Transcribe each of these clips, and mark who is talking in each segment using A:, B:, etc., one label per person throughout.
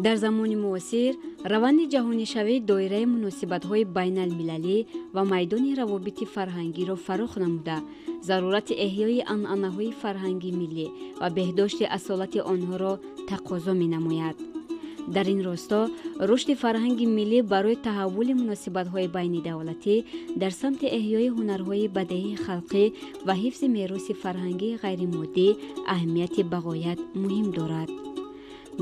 A: Дар замони муосир раванди ҷаҳонишавии доираи муносибатҳои байналмилалӣ ва майдони равобити фарҳангиро фарох намуда, зарурати эҳёи анъанаҳои фарҳанги миллӣ ва беҳдошти асолати онҳоро тақозо менамояд. Дар ин росто рушди фарҳанги миллӣ барои таҳаввули муносибатҳои байнидавлатӣ дар самти эҳёи ҳунарҳои бадеии халқӣ ва ҳифзи мероси фарҳангии ғайримоддӣ аҳамияти бағоят муҳим дорад.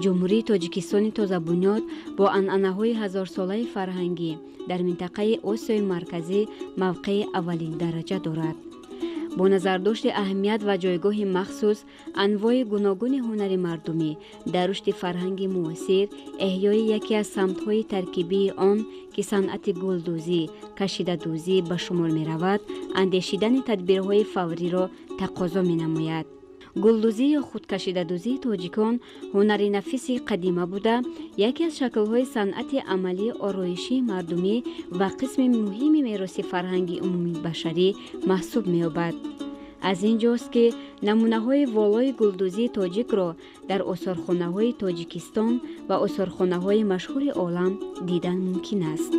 A: Ҷумҳурии Тоҷикистони тозабунёд бо анъанаҳои ҳазорсолаи фарҳангӣ дар минтақаи Осиёи Марказӣ мавқеи аввалиндараҷа дорад. Бо назардошти аҳамият ва ҷойгоҳи махсус, анвои гуногуни ҳунари мардумӣ дар рушди фарҳанги муосир, эҳёи яке аз самтҳои таркибии он, ки санъати гулдӯзӣ, кашидадӯзӣ ба шумор меравад, андешидани тадбирҳои фавриро тақозо менамояд. Гулдӯзӣ ё худкашидадӯзии тоҷикон ҳунари нафиси қадима буда, яке аз шаклҳои санъати амалии ороишии мардумӣ ва қисми муҳими мероси фарҳанги умумибашарӣ маҳсуб меёбад. Аз ин ҷост, ки намунаҳои волои гулдӯзии тоҷикро дар осорхонаҳои Тоҷикистон ва осорхонаҳои машҳури олам дидан мумкин аст.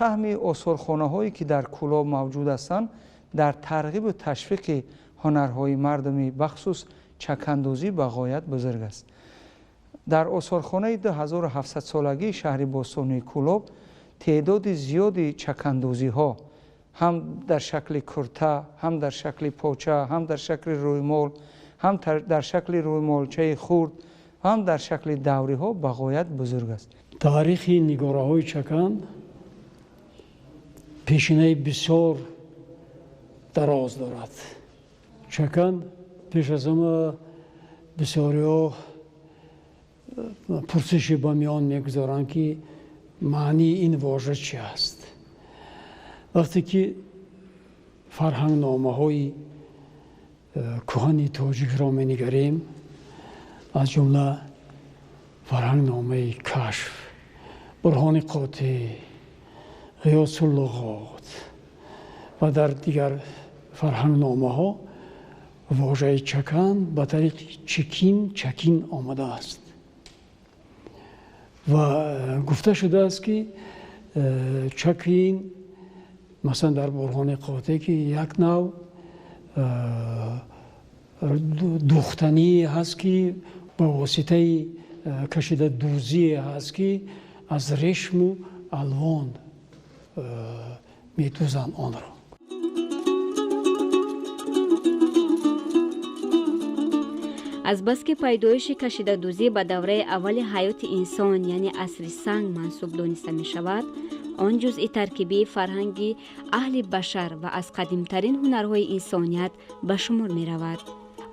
B: Саҳми осорхонаҳое, ки дар Кӯлоб мавҷуд ҳастанд, дар тарғибу ташвиқи ҳунарҳои мардумӣ, бахусус чакандӯзӣ, ба ғоят бузург аст. Дар осорхонаи 2700-солагии шаҳри бостонии Кӯлоб теъдоди зиёди чакандӯзиҳо ҳам дар шакли курта, ҳам дар шакли поча, ҳам дар шакли рӯймол, ҳам дар шакли рӯймолчаи хурд, ҳам дар шакли давриҳо ба ғоят бузург аст.
C: Таърихи нигораҳои чаканд пешинаи бисёр дароз дорад. Чаканд пеш аз ҳама бисёриҳо пурсиши ба миён мегузоранд, ки маънии ин вожа чи аст. Вақте ки фарҳангномаҳои кӯҳани тоҷикро менигарем, аз ҷумла фарҳангномаи Кашф, Бурҳони Қотеъ, Ғиёсуллуғот ва дар дигар фарҳангномаҳо вожаи чакан ба тариқи чикин, чакин омадааст ва гуфта шудааст, ки чакин, масалан, дар Бурҳони Қотеъ, ки як нав духтанӣ ҳаст, ки ба воситаи кашидадӯзие ҳаст, ки аз решму алвон медӯзанд онро.
A: Азбаски пайдоиши кашидадӯзӣ ба давраи аввали ҳаёти инсон, яъне асри санг, мансуб дониста мешавад, он ҷузъи таркибии фарҳанги аҳли башар ва аз қадимтарин ҳунарҳои инсоният ба шумор меравад.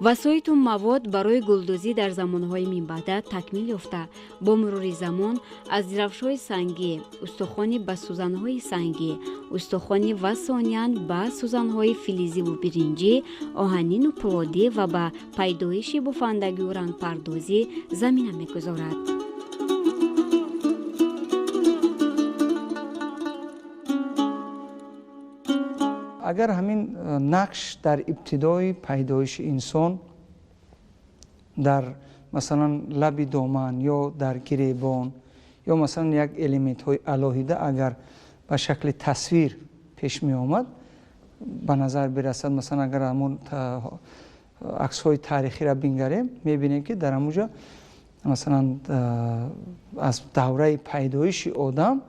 A: Васоиту мавод барои гулдӯзӣ дар замонҳои минбаъда такмил ёфта, бо мурури замон аз ҷирафшҳои сангӣ, устухони ба сӯзанҳои сангӣ, устухони ва сониян ба сӯзанҳои филизиву биринҷӣ, оҳанину пӯлодӣ ва ба пайдоиши буфандагию рангпардозӣ замина мегузорад.
B: Агар ҳамин нақш дар ибтидои пайдоиши инсон дар, масалан, лаби доман ё дар гиребон ё, масалан, як элементҳои алоҳида агар ба шакли тасвир пеш меомад, ба назар бирасад, масалан, агар ҳамон аксҳои таърихиро бингарем, мебинем, ки дар ҳамон ҷо, масалан, аз давраи пайдоиши одам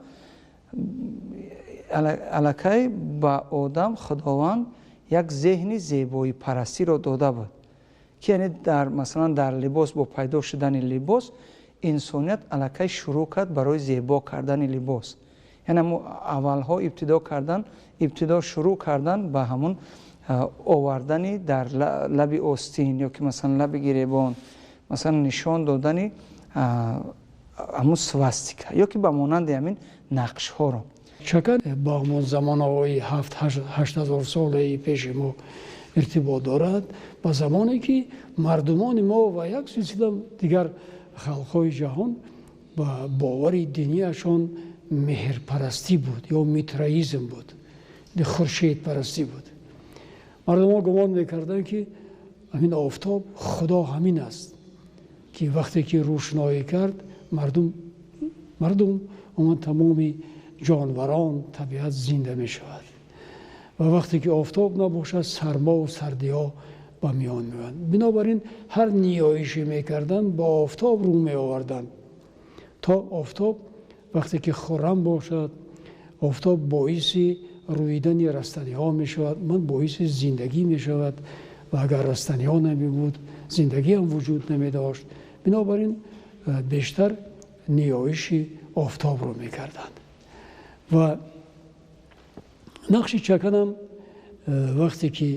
B: аллакай ба одам Худованд як зеҳни зебоипарастиро дода буд, ки яъне дар, масалан, дар либос, бо пайдо шудани либос инсоният аллакай шурӯъ кард барои зебо кардани либос. Яъне аввалҳо ибтидо кардан, ибтидо шурӯъ кардан ба ҳамон овардани дар лаби остин ё ки, масалан, лаби гиребон, масалан, нишон додани ҳамун свастика ё ки ба монанди ҳамин нақшҳоро.
C: Чакан ба ҳамон замонаҳои 7-8 ҳазор солаи пеши мо иртибот дорад, ба замоне ки мардумони мо ва як силсила дигар халқҳои ҷаҳон ба бовари динияшон меҳрпарастӣ буд ё митраизм буд, хуршедпарастӣ буд. Мардумҳо гумон мекарданд, ки Ҳамин офтоб Худо ҳамин аст, ки вақте ки рӯшноӣ кард, мардум умуман тамоми ҷонварон, табиат зинда мешавад. Ва вақте ки офтоб набошад, сармо ва сардиҳо ба миён меоянд. Бинобар ин ҳар ниёише мекарданд, ба офтоб рӯ меоварданд, то офтоб вақте ки хуррам бошад, офтоб боиси рӯидани растаниҳо мешавад, ман боиси зиндагӣ мешавад. Ва агар растаниҳо намебуд, зиндагӣ ҳам вуҷуд намедошт. Бинобар ин бештар ниёиши офтобро мекарданд. Ва нақши чаканам вақте ки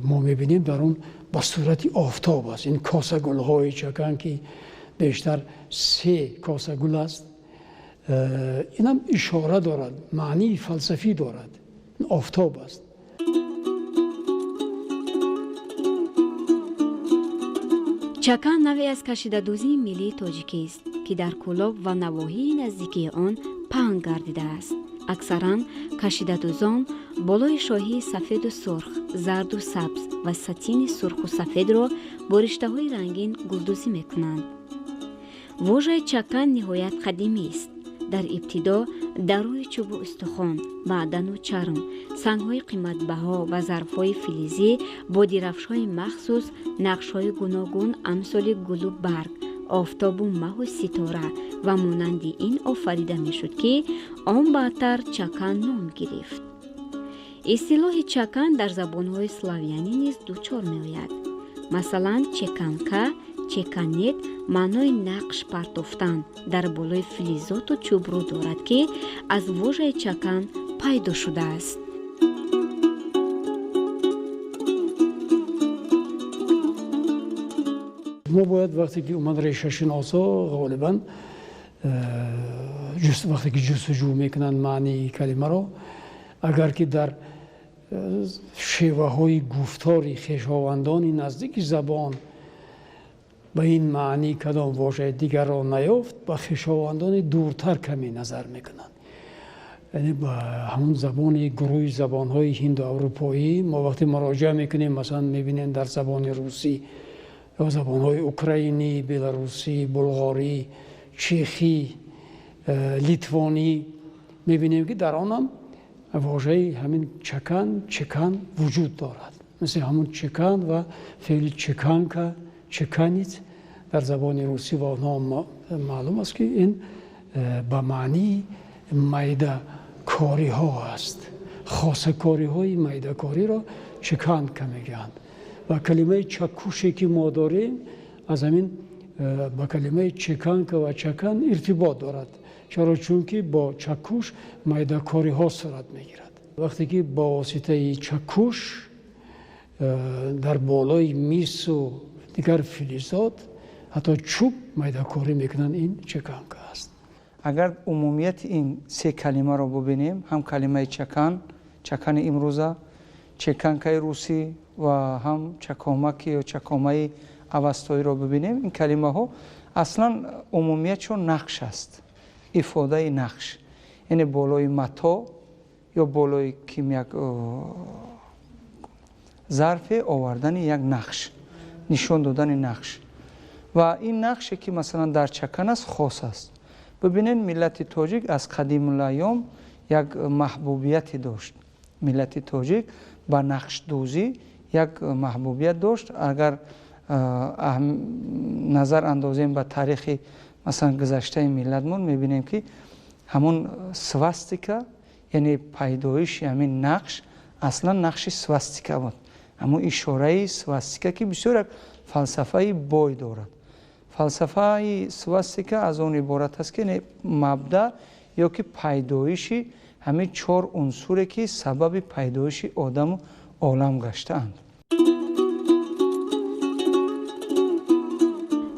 C: мо мебинем, дар он ба сурати офтоб аст. Ин косагулҳои чакан, ки бештар се косагул аст, инам ишора дорад, маънии фалсафӣ дорад. Ин офтоб аст.
A: Чакан навъе аз кашидадӯзии миллии тоҷикист, ки дар Кӯлоб ва навоҳии наздикии он паҳн гардидааст. Аксаран кашидадӯзон болои шоҳии сафеду сурх, зарду сабз ва сатини сурху сафедро бо риштаҳои рангин гулдӯзӣ мекунанд. Вожаи чакан ниҳоят қадимист. Дар ибтидо дар рӯи чӯбу устухон, маъдану чарм, сангҳои қиматбаҳо ва зарфҳои филизӣ бо дирафшҳои махсус нақшҳои гуногун амсоли гулу барг, офтобу маҳу ситора ва монанди ин офарида мешуд, ки он баъдтар чакан ном гирифт. Истилоҳи чакан дар забонҳои славянӣ низ дучор меояд. Масалан, чеканка, чеканет маънои нақш партофтан дар болои филизоту чӯбрӯ дорад, ки аз вожаи чакан пайдо шудааст.
C: Мо бояд вақте ки умуман решашиносо ғолибан вақте ки ҷустуҷӯ мекунанд маънии калимаро, агар ки дар шеваҳои гуфтори хешовандони наздики забон ба ин маънӣ кадом вожаи дигарро наёфт, ба хешовандони дуртар каме назар мекунанд. Яъне ба ҳамон забони гурӯҳи забонҳои ҳиндуаврупоӣ мо вақте муроҷиа мекунем, масалан мебинем дар забони русӣ ё забонҳои украинӣ, беларусӣ, булғорӣ, чехӣ, литвонӣ мебинем, ки дар онам вожаи ҳамин чакан, чекан вуҷуд дорад. Мисли ҳамон чекан ва феъли чеканка, чеканить дар забони русӣ ва онҳо маълум аст, ки ин ба маънии майдакориҳо аст. Хосакориҳои майдакориро чеканка мегӯянд. Ва калимаи чаккуше, ки мо дорем, аз ҳамин ба калимаи чеканка ва чакан иртибот дорад. Чаро? Чунки бо чаккуш майдакориҳо сурат мегирад. Вақте ки бо воситаи чаккуш дар болои мису дигар филизот, ҳатто чӯб майдакорӣ мекунанд, ин чеканка аст.
B: Агар умумияти ин се калимаро бубинем, ҳам калимаи чакан, чакани имрӯза, чеканкаи русӣ ва ҳам чакомаки ё чакомаи авастоиро бибинем, ин калимаҳо аслан умумиятшон нақш аст, ифодаи нақш, яъне болои матоъ ё болои ким як зарфе овардани як нақш, нишон додани нақш. Ва ин нақше, ки масалан дар чакан аст, хос аст. Бибинед, миллати тоҷик аз қадимулайём як маҳбубияте дошт. Миллати тоҷик ба нақшдӯзӣ як маҳбубият дошт. Агар назар андозем ба таърихи масалан гузаштаи миллатмон, мебинем, ки ҳамон свастика, яъне пайдоиши ҳамин нақш аслан нақши свастика буд, ҳамон ишораи свастика, ки бисёр як фалсафаи бой дорад. Фалсафаи свастика аз он иборат аст, ки мабда ё ки пайдоиши ҳамин чор унсуре, ки сабаби пайдоиши одаму олам гаштаанд.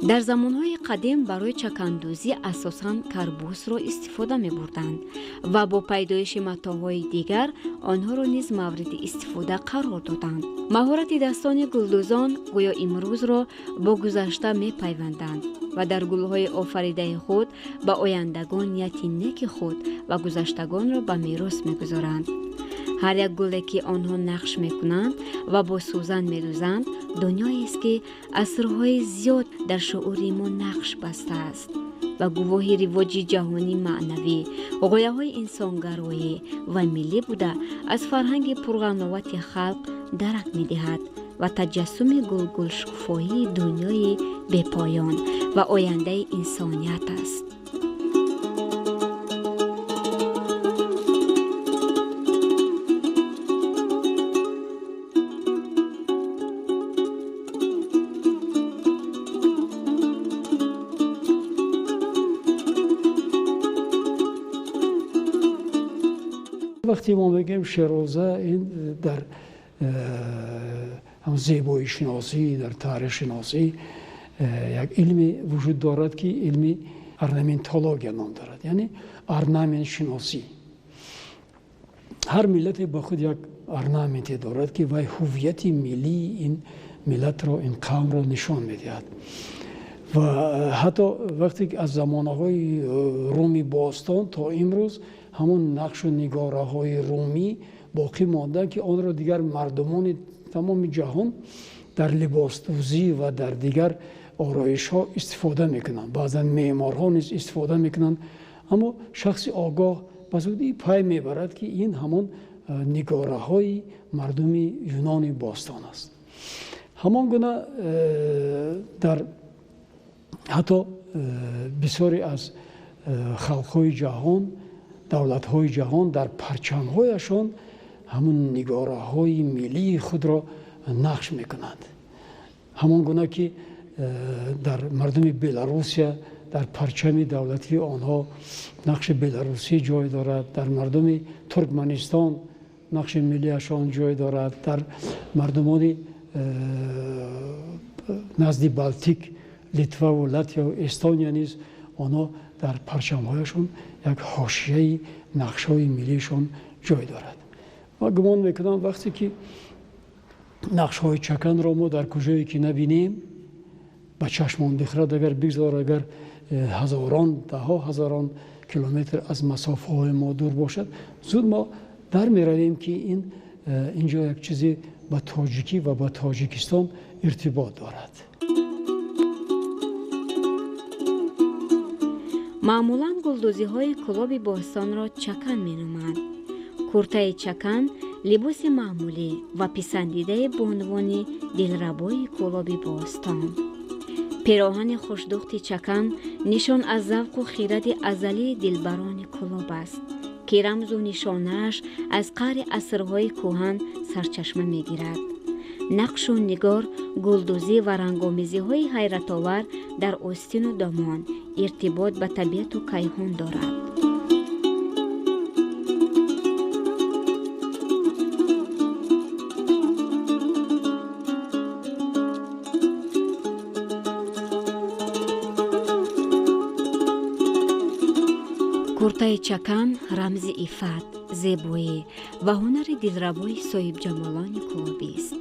A: Дар замонҳои қадим барои чакандӯзӣ асосан карбусро истифода мебурданд ва бо пайдоиши матоъҳои дигар онҳоро низ мавриди истифода қарор доданд. Маҳорати дастони гулдӯзон гӯё имрӯзро бо гузашта мепайванданд ва дар гулҳои офаридаи худ ба ояндагон нияти неки худ ва гузаштагонро ба мерос мегузоранд. Ҳар як гуле, ки онҳо нақш мекунанд ва бо сӯзан медӯзанд, дунёест, ки асрҳои зиёд дар шуури мо нақш бастааст ва гувоҳи ривоҷи ҷаҳонии маънавӣ, ғояҳои инсонгароӣ ва миллӣ буда, аз фарҳанги пурғановати халқ дарак медиҳад ва таҷассуми гулгулшукуфоии дунёи бепоён ва ояндаи инсоният аст.
C: Вақте мо мегӯем Шероза, ин дар зебоишиносӣ, дар таърихшиносӣ як илме вуҷуд дорад, ки илми орнаментология ном дорад, яъне орнаментшиносӣ. Ҳар миллате ба худ як орнаменте дорад, ки вай ҳуввияти миллии ин миллатро, ин қавмро нишон медиҳад. Ва ҳатто вақте ки аз замонаҳои Руми бостон то имрӯз ҳамон нақшу нигораҳои румӣ боқӣ монда, ки онро дигар мардумони тамоми ҷаҳон дар либосдӯзӣ ва дар дигар ороишҳо истифода мекунанд. Баъзан меъморҳо низ истифода мекунанд, аммо шахси огоҳ ба зудӣ пай мебарад, ки ин ҳамон нигораҳои мардуми Юнони бостон аст. Ҳамон гуна дар ҳатто бисёре аз халқҳои ҷаҳон, давлатҳои ҷаҳон дар парчамҳояшон ҳамон нигораҳои миллии худро нақш мекунанд. Ҳамон гуна ки дар мардуми Беларусия дар парчами давлатии онҳо нақши беларусӣ ҷой дорад, дар мардуми Туркманистон нақши миллиашон ҷой дорад, дар мардумони назди Балтик, Литваву Латвияву Эстония низ онҳо дар парчамҳояшон як ҳошияи нақшҳои миллиашон ҷой дорад. Ва гумон мекунам, вақте ки нақшҳои чаканро мо дар куҷое ки набинем, ба чашмон бихӯрад, агар бигзор, агар ҳазорон, даҳҳо ҳазорон километр аз масофаҳои мо дур бошад, зуд мо дар меравем, ки инҷо як чизе ба тоҷикӣ ва ба Тоҷикистон иртибот дорад.
A: Маъмулан гулдӯзиҳои Кӯлоби бостонро чакан меноманд. Куртаи чакан либоси маъмулӣ ва писандидаи бонувони дилрабои Кӯлоби бостон. Пироҳани хушдухти чакан нишон аз завқу хиради азалии дилбарони Кӯлоб аст, ки рамзу нишонааш аз қаъри асрҳои кӯҳан сарчашма мегирад. Нақшу нигор, гулдӯзӣ ва рангомезиҳои ҳайратовар дар остину домон иртибот ба табиату кайҳон дорад. Куртаи чакан рамзи иффат, зебоӣ ва ҳунари дилрабои соҳибҷамолони кӯлобист.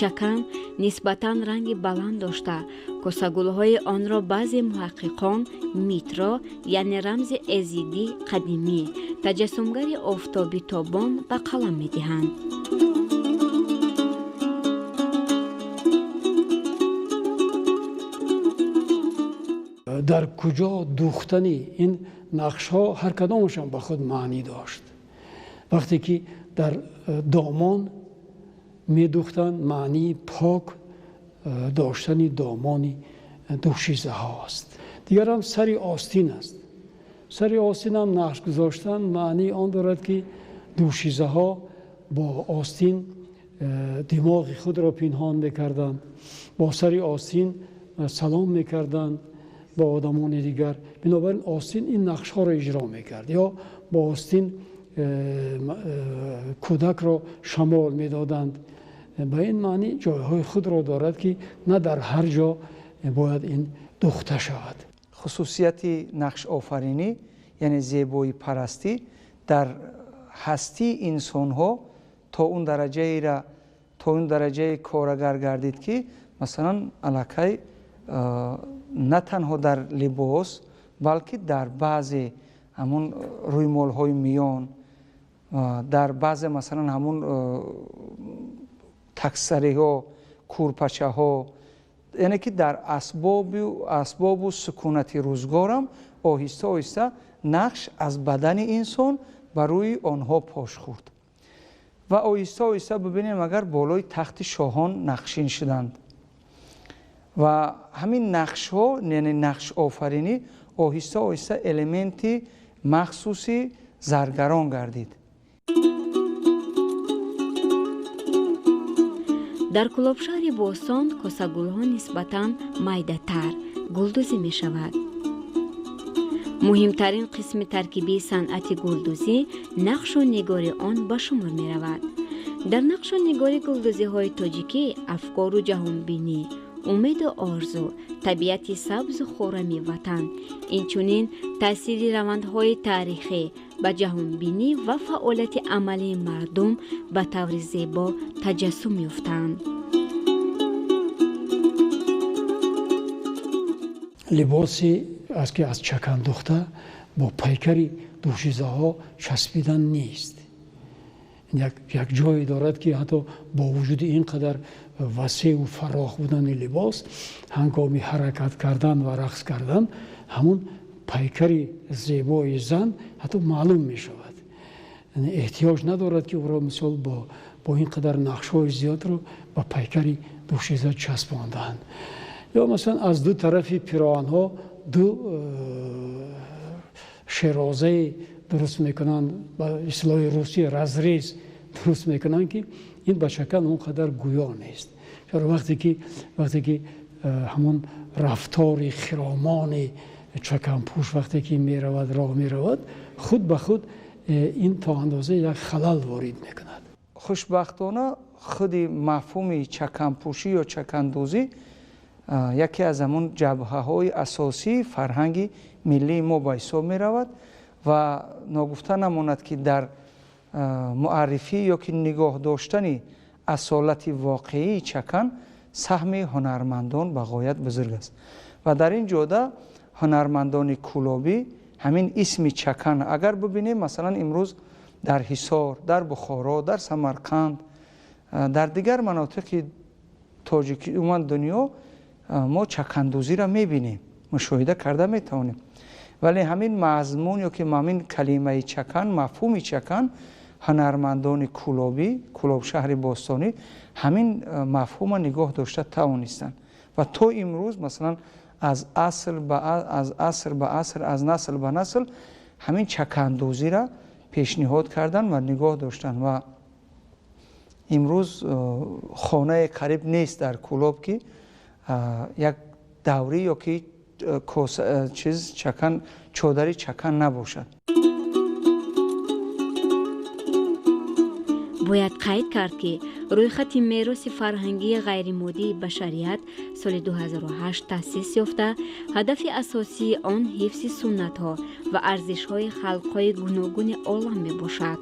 A: Чакан нисбатан ранги баланд дошта, косагулҳои онро баъзе муҳаққиқон Митро, яъне рамзи эзидӣ қадимӣ, таҷассумгари офтоби тобон ба қалам медиҳанд.
C: Дар куҷо духтани ин нақшҳо ҳар кадомашон ба худ маънӣ дошт. Вақте ки дар домон медухтанд, маънии пок доштани домони душизаҳо аст. Дигарам сари остин аст. Сари остинам нақш гузоштан маънии он дорад, ки душизаҳо бо остин димоғи худро пинҳон мекарданд, бо сари остин салом мекарданд бо одамони дигар. Бинобар ин остин ин нақшҳоро иҷро мекард. Ё бо остин кӯдакро шамол медоданд. Ба ин маънӣ ҷойҳои худро дорад, ки на дар ҳар ҷо бояд ин духта шавад.
B: Хусусияти нақшофаринӣ, яъне зебоипарастӣ дар ҳастии инсонҳо то он дараҷаи корагар гардид, ки масалан аллакай на танҳо дар либос, балки дар баъзе ҳамон рӯймолҳои миён, Дар баъзе масалан ҳамун таксариҳо, курпачаҳо, яъне ки дар асбобу сукунати рӯзгорам оҳиста оҳиста нақш аз бадани инсон ба рӯи онҳо пош хӯрд. Ва оҳиста оҳиста бибинем, агар болои тахти шоҳон нақшин шуданд. Ва ҳамин нақшҳо, яъне нақшофаринӣ оҳиста оҳиста элементи махсуси заргарон гардид.
A: Дар Кӯлобшаҳри бостон косагулҳо нисбатан майдатар гулдӯзӣ мешавад. Муҳимтарин қисми таркибии санъати гулдӯзӣ нақшу нигори он ба шумор меравад. Дар нақшу нигори гулдӯзиҳои тоҷикӣ афкору ҷаҳонбинӣ, умеду орзу, табиати сабзу хуррами ватан, инчунин таъсири равандҳои таърихӣ ба ҷаҳонбинӣ ва фаъолияти амалии мардум ба таври зебо таҷассум ёфтанд.
C: Либоси ки аз чакандухта бо пайкари дӯшизаҳо часпидан нест. Як ҷое дорад, ки ҳатто бо вуҷуди ин қадар васеъу фарох будани либос, ҳангоми ҳаракат кардан ва рақс кардан ҳамун пайкари зебои зан ҳатто маълум мешавад. Эҳтиёҷ надорад, ки ӯро мисол бо ин қадар нақшҳои зиёдро ба пайкари дӯшиза часпонданд. Ё масалан аз ду тарафи пироҳанҳо ду шерозаи дуруст мекунанд, ба истилоҳи русӣ разрез дуруст мекунанд, ки ин ба шакл он қадар гӯё нест. Чаро вақте ки ҳамон рафтори хиромони чаканпӯш вақте ки меравад, роҳ меравад, худ ба худ ин то андоза як халал ворид мекунад.
B: Хушбахтона худи мафҳуми чаканпӯшӣ ё чакандӯзӣ яке аз ҳамон ҷабҳаҳои асосии фарҳанги миллии мо ба ҳисоб меравад ва ногуфта намонад, ки дар муаррифӣ ё ки нигоҳ доштани асолати воқеии чакан саҳми ҳунармандон ба ғоят бузург аст. Ва дар ин ҷода ҳунармандони кӯлобӣ ҳамин исми чакан агар бибинем, масалан имрӯз дар Ҳисор, дар Бухоро, дар Самарқанд, дар дигар манотиқи тоҷики умуман дунё мо чакандӯзиро мебинем, мушоҳида карда метавонем. Вале ҳамин мазмун ё ки ҳамин калимаи чакан, мафҳуми чакан ҳунармандони кӯлобӣ, Кӯлобшаҳри бостонӣ ҳамин мафҳумро нигоҳ дошта тавонистанд. Ва то имрӯз масалан аз аср ба аср, аз насл ба насл ҳамин чакандӯзиро пешниҳод карданд ва нигоҳ доштанд. Ва имрӯз хонае қариб нест дар Кӯлоб, ки як даврӣ ё ки чиз чакан, чодари чакан набошад.
A: Бояд қайд кард, ки рӯйхати мероси фарҳангии ғайримоддии башарият соли 2008 таъсис ёфта, ҳадафи асосии он ҳифзи суннатҳо ва арзишҳои халқҳои гуногуни олам мебошад.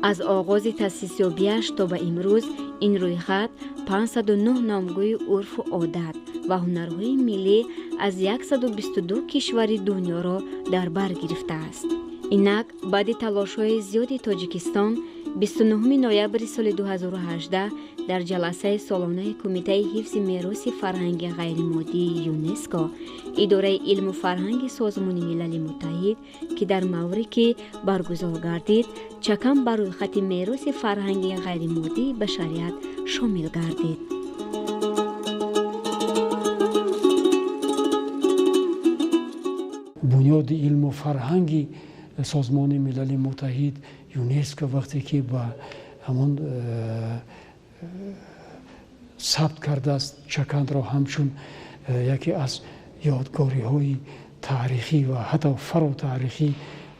A: Аз оғози таъсисёбиаш то ба имрӯз ин рӯйхат 509 номгӯи урфу одат ва ҳунарҳои миллӣ аз 122 кишвари дунёро дар бар гирифтааст. Инак баъди талошҳои зиёди Тоҷикистон 29 ноябри соли 2018 дар ҷаласаи солонаи Кумитаи ҳифзи мероси фарҳанги ғайримоддии ЮНЕСКО, идораи илму фарҳанги Созмони Милали Муттаҳид, ки дар маврике баргузор гардид, чакан ба рӯйхати мероси фарҳанги ғайримоддии башарият шомил гардид.
C: Бунёди илму фарҳанги Созмони Милали Муттаҳид ЮНЕСКО вақте ки ба ҳамон сабт кардааст чаканро ҳамчун яке аз ёдгориҳои таърихӣ ва ҳатто фаротаърихӣ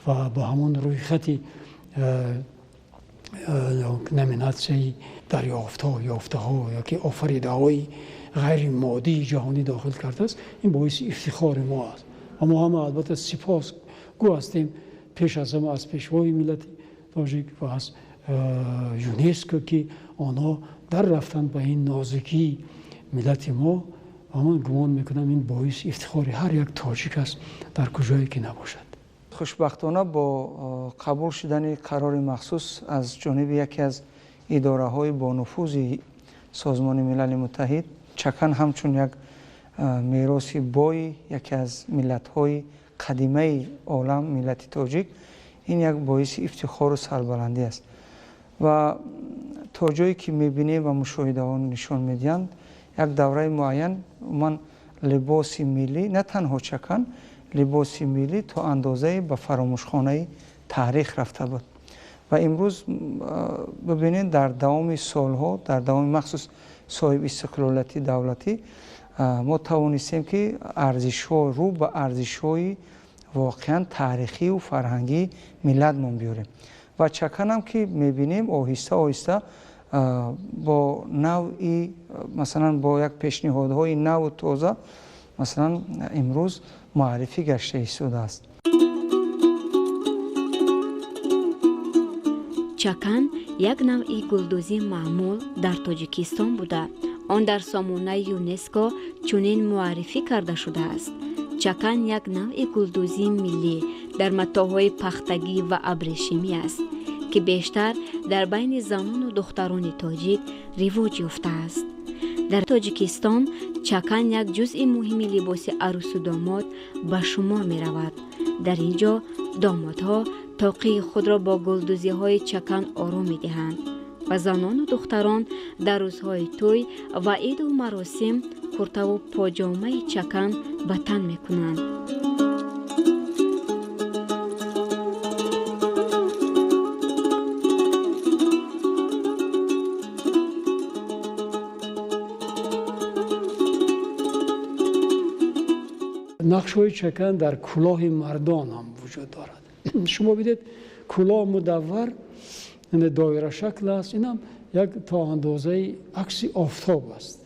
C: ва ба ҳамон рӯйхати номинатсияи дарёфтҳо, ёфтаҳо ёки офаридаҳои ғайримоддии ҷаҳонӣ дохил кардааст, ин боиси ифтихори мо аст. Ва мо ҳама албатта сипосгӯ ҳастем пеш аз ҳама аз пешвои миллати тоҷик ва аз ЮНЕСКО, ки онҳо дар рафтанд ба ин нозикии миллати мо. Ва ман гумон мекунам ин боиси ифтихори ҳар як тоҷик аст дар куҷое ки набошад.
B: Хушбахтона бо қабул шудани қарори махсус аз ҷониби яке аз идораҳои бонуфузи Созмони Милали Муттаҳид, чакан ҳамчун як мероси бои яке аз миллатҳои қадимаи олам, миллати тоҷик, ин як боиси ифтихору сарбаландӣ аст. Ва то ҷое ки мебинем ва мушоҳидаҳо нишон медиҳанд, як давраи муайян умуман либоси миллӣ, на танҳо чакан, либоси миллӣ то андозае ба фаромӯшхонаи таърих рафта буд. Ва имрӯз бибинед, дар давоми солҳо, дар давоми махсус соҳиби истиқлолияти давлатӣ, мо тавонистем ки арзишҳо рӯ ба арзишҳои воқеан таърихию фарҳангии миллатмон биёрем. Ва чаканам ки мебинем оҳиста оҳиста бо навъи, масалан, бо як пешниҳодҳои наву тоза, масалан, имрӯз муаррифӣ гашта истодааст.
A: Чакан як навъи гулдӯзии маъмул дар Тоҷикистон буда, он дар сомонаи ЮНЕСКО чунин муаррифӣ карда шудааст. Чакан як навъи гулдӯзии миллӣ дар матоъҳои пахтагӣ ва абрешимӣ аст, ки бештар дар байни занону духтарони тоҷик ривоҷ ёфтааст. Дар Тоҷикистон чакан як ҷузъи муҳими либоси арӯсу домод ба шумор меравад. Дар ин ҷо домодҳо тоқии худро бо гулдӯзиҳои чакан оро медиҳанд ва занону духтарон дар рӯзҳои тӯй ва иду маросим куртаву поҷомаи чакан ба тан мекунанд.
C: Нақшҳои чакан дар кулоҳи мардон ҳам вуҷуд дорад. Шумо бидед, кулоҳ мудаввар, яъне доирашакл аст. Инам як то андозаи акси офтоб аст.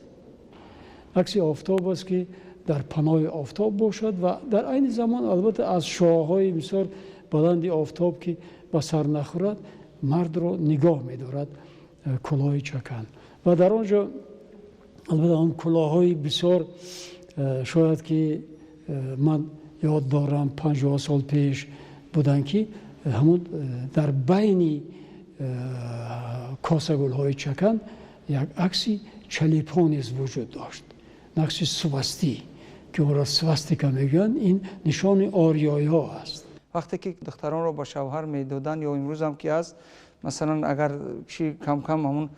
C: Акси офтоб аст, ки дар паноҳи офтоб бошад ва дар айни замон албатта аз шуоъҳои бисёр баланди офтоб, ки ба сар нахӯрад, мардро нигоҳ медорад кулоҳи чакан. Ва дар он ҷо албатта он кулоҳҳои бисёр, шояд ки ман ёд дорам, 50 сол пеш буданд, ки ҳамон дар байни косагулҳои чакан як акси чалипо низ вуҷуд дошт, нақши свастӣ, ки онро свастика мегӯянд, ин нишони ориёиҳо аст.
B: Вақте ки духтаронро ба шавҳар медоданд, ё имрӯзам ки аст, масалан, агар чи кам-кам ҳамон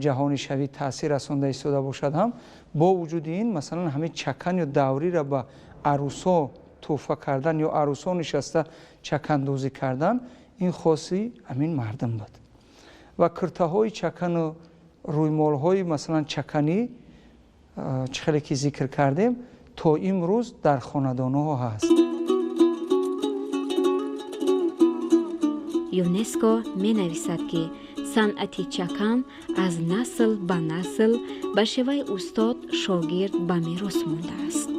B: ҷаҳонишавӣ таъсир расонда истода бошад ҳам, бо вуҷуди ин, масалан, ҳамин чакан ё давриро ба арӯсо тӯҳфа кардан ё арӯсо нишаста чакандӯзӣ кардан, ин хоси ҳамин мардум буд. Ва куртаҳои чакану рӯймолҳои, масалан, чаканӣ, чӣ хеле ки зикр кардем, то имрӯз дар хонадонҳо ҳаст.
A: ЮНЕСКО менависад, ки санъати чакан аз насл ба насл ба шеваи устод шогирд ба мерос мондааст.